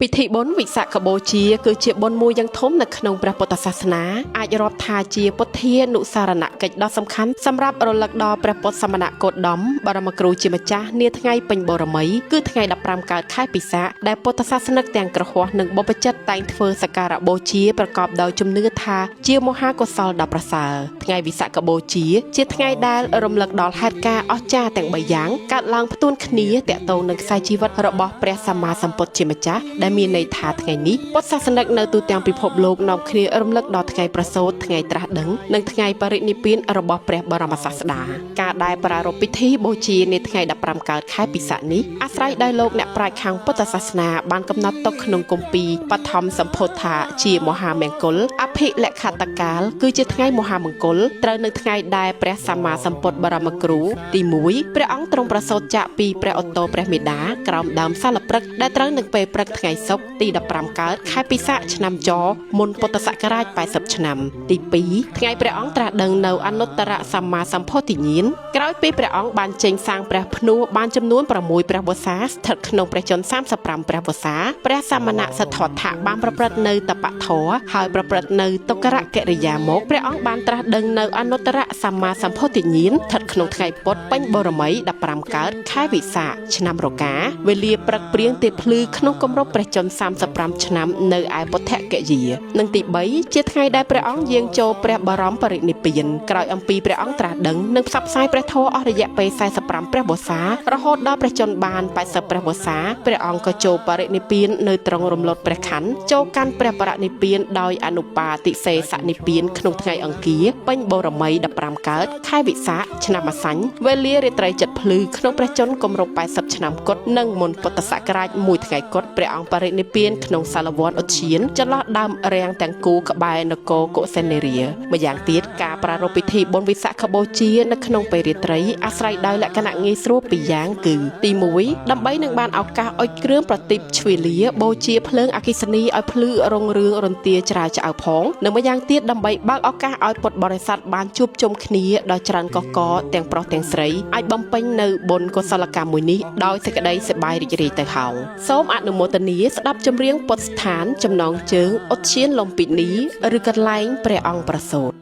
ពិធីបុណ្យវិសាខបូជាគឺជាបុណ្យមួយយ៉ាងធំនៅក្នុងព្រះពុទ្ធសាសនាអាចរាប់ថាជាពុទ្ធានុស្សរណកិច្ចដ៏សំខាន់សម្រាប់រលឹកដល់ព្រះពុទ្ធសមណគោតមបរមគ្រូជាម្ចាស់នាថ្ងៃពេញបូរមីគឺថ្ងៃ15កើតខែពិសាខដែលពុទ្ធសាសនិកទាំងគ្រហស្ថនិងបព្វជិតតែងធ្វើសក្ការៈបូជាប្រកបដោយជំនឿថាជាមហាកុសលដ៏ប្រសើរថ្ងៃវិសាខបូជាជាថ្ងៃដែលរំលឹកដល់ហេតុការណ៍អស្ចារ្យទាំង3យ៉ាងកើតឡើងផ្ទួនគ្នាតាក់ទងនឹងខ្សែជីវិតរបស់ព្រះសម្មាសម្ពុទ្ធជាម្ចាស់ដែលមានន័យថាថ្ងៃនេះពុទ្ធសាសនិកនៅទូទាំងពិភពលោកនាំគ្នារំលឹកដល់ថ្ងៃប្រសូតថ្ងៃត្រាស់ដឹងនិងថ្ងៃបរិនិព្វានរបស់ព្រះបរមសាស្តាការដែលប្រារព្ធពិធីបូជានាថ្ងៃ15កើតខែពិសាខនេះអាស្រ័យដោយលោកអ្នកប្រាជ្ញខាងពុទ្ធសាសនាបានកំណត់ទុកក្នុងគម្ពីរបឋមសម្ភោធថាជាមហាមង្គលអភិលក្ខតកាលគឺជាថ្ងៃមហាមង្គលត្រូវនៅថ្ងៃដែលព្រះសម្មាសម្ពុទ្ធបរមគ្រូទី1ព្រះអង្គទ្រង់ប្រសូតចាកពីព្រះឧត្តរព្រះមេដាក្រោមដើមសាលព្រឹកដែលត្រូវនឹងពេលព្រឹកថ្ងៃសុក្រទី15កើតខែពិសាខឆ្នាំចមុនពុទ្ធសករាជ80ឆ្នាំទី2ថ្ងៃព្រះអង្គត្រាស់ដឹងនៅអនុត្តរសម្មាសម្ពោធិញ្ញាណក្រោយពីព្រះអង្គបានចេញសាងព្រះភ្នួបានចំនួន6ព្រះវស្សាស្ថិតក្នុងព្រះជន្ម35ព្រះវស្សាព្រះសមណសិទ្ធត្ថៈបានប្រព្រឹត្តនៅតបធម៌ហើយប្រព្រឹត្តនៅទុក្ករកិរិយាមកព្រះអង្គបានត្រាស់ដឹងនៅអនុត្តរសម្មាសម្ពោធិញ្ញាណស្ថិតក្នុងថ្ងៃពុធពេញបូរមី15កើតខែវិសាខឆ្នាំរកាវេលាព្រឹកព្រៀងទេភ្លឺក្នុងគម្រប់ព្រះជន្ម35ឆ្នាំនៅឯពុទ្ធគយានិងទី3ជាថ្ងៃដែលព្រះអង្គយាងចូលព្រះបរមបរិនិព្វានក្រោយអំពីព្រះអង្គត្រាស់ដឹងនិងផ្សព្វផ្សាយព្រះធម៌អស់រយៈពេល45ព្រះវស្សារហូតដល់ព្រះជន្មបាន80ព្រះវស្សាព្រះអង្គក៏ចូលបរិនិព្វាននៅត្រង់រំលត់ព្រះខ័នចូលកាន់ព្រះបរិនិព្វានដោយអនុបាទិសេសនិព្វានក្នុងថ្ងៃអង្គារពេញបូរមី15កើតខែវិសាខឆ្នាំម្សាញ់វេលារាត្រីចិត្តភ្លឺក្នុងព្រះជន្មគម្រប់80ឆ្នាំគត់និងមុនពុទ្ធសករាជ1ថ្ងៃគត់ព្រះអង្គបរិនិព្វានក្នុងសាលវ័នឧទ្យានចន្លោះដើមរាំងទាំងគូក្បែរនគរកុសិនារាម្យ៉ាងទៀតការប្រារព្ធពិធីបុណ្យវិសាខបូជានៅក្នុងពេលរាត្រីអាស្រ័យដោយលក្ខណៈងាយស្រួលពីរយ៉ាងគឺទី1ដើម្បីនឹងបានឱកាសអុជគ្រឿងប្រទីបជ្វាលាបូជាភ្លើងអគ្គិសនីឲ្យភ្លឺរុងរឿងរន្ទាច្រាវឆ្អៅផងនិងម្យ៉ាងទៀតដើម្បីបើកឱកាសឲ្យពុទ្ធបរិស័ទបានជួបជុំគ្នាដោយច្រើនកកទាំងប្រុសទាំងស្រីអាចបំពេញនៅបុណ្យកុសលកម្មមួយនេះដោយសេចក្តីសប្បាយរីករាយទៅហោងសូមអនុមោទនាស្ដាប់ចម្រៀងពុទ្ធស្ថានចំណងជើងឧទ្យានលំពិនីឬកន្លែងព្រះអង្គប្រសូត។